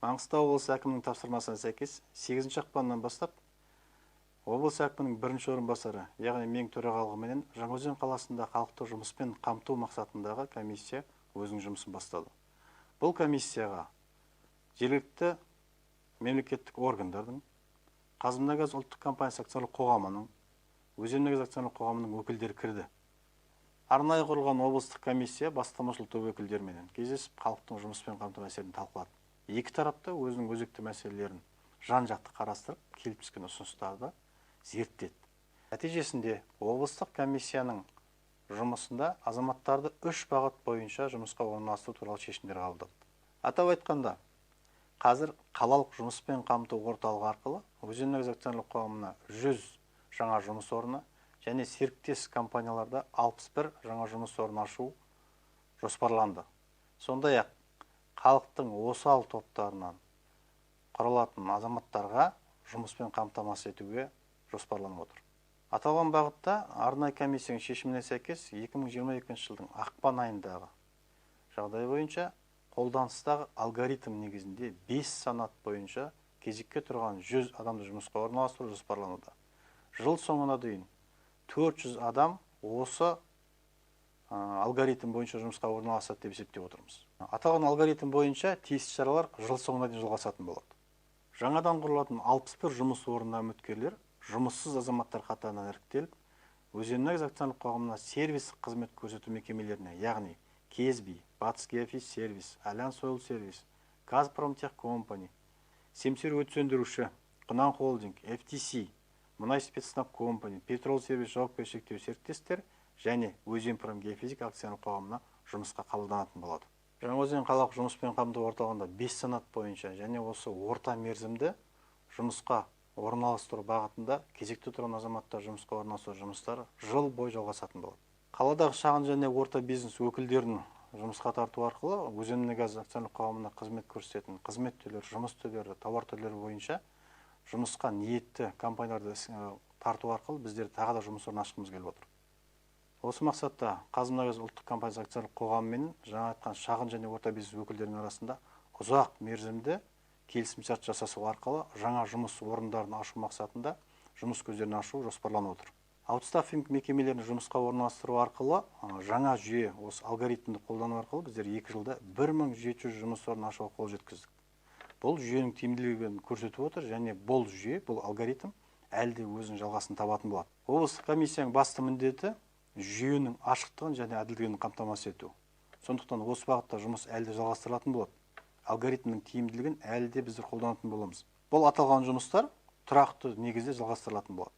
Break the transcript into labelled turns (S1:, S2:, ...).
S1: Маңғыстау облысы әкімінің тапсырмасына сәйкес 8 ақпаннан бастап облыс әкімінің бірінші орынбасары, яғни менің төрағалығыменен Жаңаөзен қаласында халықты жұмыспен қамту мақсатындағы комиссия өзінің жұмысын бастады. Бұл комиссияға жергілікті мемлекеттік органдардың, Қазмұнайгаз ұлттық компаниясы акционерлік қоғамының, Өзенмұнайгаз акционерлік қоғамының өкілдері кірді. Арнайы құрылған облыстық комиссия бастамашыл топ өкілдеріменен кездесіп, халықтың жұмыспен қамту мәселелерін талқылады. Екі тарапта өзінің өзекті мәселелерін жан-жақты қарастырып, келіп түскен ұсыныстарды зерттеді. Нәтижесінде облыстық комиссияның жұмысында азаматтарды 3 бағыт бойынша жұмысқа орналастыру туралы шешімдер қабылдады. Атап айтқанда, қазір қалалық жұмыспен қамту орталығы арқылы Өзенмұнайгаз акционерлік қоғамына 100 жаңа жұмыс орны және серіктес компанияларда 61 жаңа жұмыс орны ашу жоспарланды. Сондай-ақ халықтың осал топтарынан құралатын азаматтарға жұмыспен қамтамасыз етуге жоспарланып отыр. Аталған бағытта арнайы комиссияның шешіміне сәйкес 2022 жылдың ақпан айындағы жағдай бойынша қолданыстағы алгоритм негізінде 5 санат бойынша кезекке тұрған 100 адамды жұмысқа орналастыру жоспарлануда. Жыл соңына дейін 400 адам осы алгоритм бойынша жұмысқа орналасады деп есептеп отырмыз. Аталған алгоритм бойынша тиісті шаралар жыл соңына дейін жалғасатын болады. Жаңадан құрылатын 61 жұмыс орнына үміткерлер жұмыссыз азаматтар қатарынан іріктеліп, Өзенмұнайгаз акционерлік қоғамына сервистік қызмет көрсету мекемелеріне, яғни Кезби, Батыс Геофиз сервис, Альянс Ойл сервис, Газпромтех компани, Семсер өрт сөндіруші, Құнан холдинг, FTC, Мұнай спецснаб компани, Петрол сервис жауапкершілігі шектеулі серіктестер және Өзенпром геофизика акционерлік қоғамына жұмысқа қабылданатын болады. Жаңаөзен қалалық жұмыспен қамту орталығында 5 санат бойынша және осы орта мерзімді жұмысқа орналастыру бағытында кезекте тұрған азаматтар жұмысқа орналастыру жұмыстары жыл бойы жалғасатын болады. Қаладағы шағын және орта бизнес өкілдерін жұмысқа тарту арқылы Өзенмұнайгаз акционерлік қоғамына қызмет көрсететін қызмет түрлері, жұмыс түрлері, тауар түрлері бойынша жұмысқа ниетті компанияларды тарту арқылы біздер тағы да жұмыс орнын ашқымыз келіп отыр. Осы мақсатта Қазмұнайгаз ұлттық компаниясы акционерлік қоғамы мен жаңа айтқан шағын және орта бизнес өкілдерінің арасында ұзақ мерзімді келісімшарт жасасу арқылы жаңа жұмыс орындарын ашу мақсатында жұмыс көздерін ашу жоспарланып отыр. Аутстаффинг мекемелерін жұмысқа орналастыру арқылы жаңа жүйе, осы алгоритмді қолдану арқылы біздер 2 жылда 1700 жұмыс орнын ашуға қол жеткіздік. Бұл жүйенің тиімділігін көрсетіп отыр және бұл жүйе, бұл алгоритм әлі де өзінің жалғасын табатын болады. Облыстық комиссияның басты міндеті жүйенің ашықтығын және әділдігін қамтамасыз ету. Сондықтан осы бағытта жұмыс әлі де жалғастырылатын болады. Алгоритмнің тиімділігін әлі де біздер қолданатын боламыз. Бұл аталған жұмыстар тұрақты негізде жалғастырылатын болады.